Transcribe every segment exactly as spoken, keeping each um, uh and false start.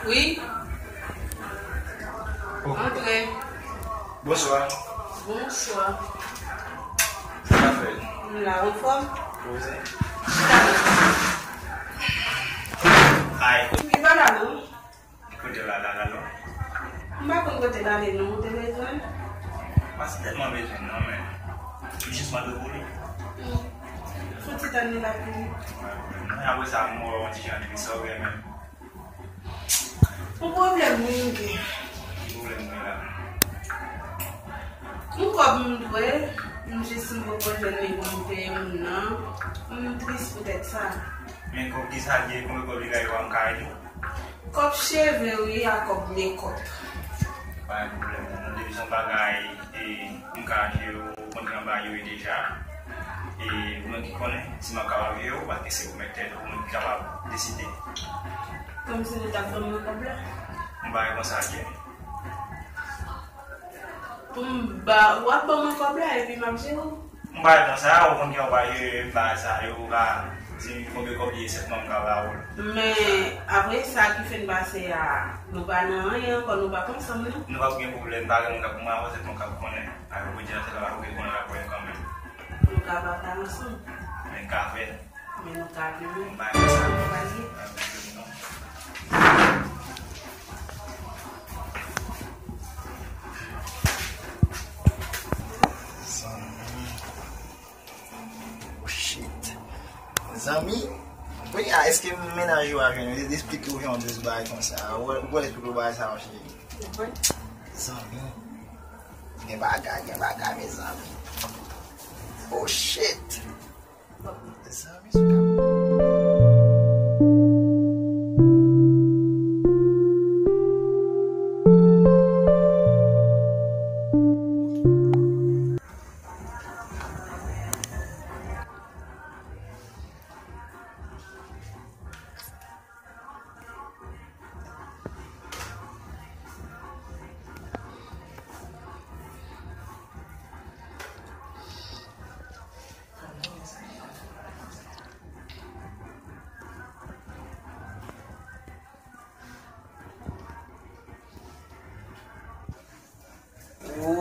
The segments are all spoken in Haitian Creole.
Wi. Oh. Antre. Bonswa. Bonswa. Sa k ap fèt? M la, anfòm? Poze. Chita la. Ay. Li pa la, non? Kote l al la, non? M pa konn kote l ale, non. Ou te bezwen l? M pa si tèlman bezwen l, non, men li jis mande w pou li. Hmm. Fouti tann li l ap vini. Non, apre sa, m wè w yon ti jan tris, sa w gen menm. Yon pwoblèm wi m gen. Ki pwoblèm w gen la? Yon kòb m dwe, m jis m poko jwenn li pou m peye moun nan. M tris poutèt sa. Men kòb ki sa l ye, konbyen kòb li gaye w a m ka ede w? Kòb cheve wi, a kòb mekòp. Pa gen pwoblèm. Non, depi se yon bagay, e, m ka jere w, ou konn jan bagay yo ye deja. E ou menm ki konnen, si m ap kapab jere w, paske se ou mèt tèt ou, ou menm ki kapab deside. Kòmsi nou t ap ban mwen kòb la? M pa wè konsa l ye. Pou m ba, w ap ban mwen kòb la epi m ap jere w? M pa wè konsa, ou konn jan w pa jere bagay sa yo, ou ka di m konbyen kòb li ye sèlman m ka ba ou l. Men, apre sa ki fin pase a, nou pa nan anyen ankò, nou p ap ansanm, non? Nou p ap gen pwoblèm, pa gen moun k ap pou mwen, apre se mwen k ap konnen. Avèk ou di antre la, ou gen konnen la pou kanmenm. Nou ka pa ta ansanm. Men ka fè. Men nou ka vini. Bay sa. Bay. Zanmi. Oh shit. Zanmi. Kounye a, èske mennaj ou a jwenn ou? Li esplike ou jan w di bagay konsa. Ou wè, ou wè l esplike ou bagay sa yo, cheri. Zanmi. Gen bagay, gen bagay, mezanmi. Oh shit! Mezanmi, sou ka.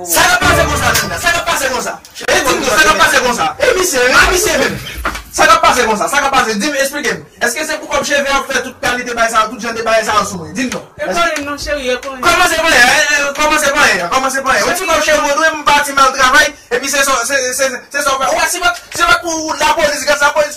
Sa k ap pase konsa, Linda? Sa k ap pase konsa? E di m non, sa k ap pase konsa? E misye, e misye menm. Sa k ap pase konsa? Sa k ap pase? Di m, esplike m. Èske se pou kòb cheve w ap fè tout kalite bagay sa yo, tout jan de bagay sa yo sou mwen? Di m non. E pa anyen non, cheri, e pa anyen. Kòmanse pa anyen, e, e, kòmanse pa anyen, kòmanse pa anyen. Yon ti kòb cheve w dwe m pati m al travay, epi se sa, se, se, se sa w fè. Ou wè, si pa, si pa pou lapolis, gad lapolis.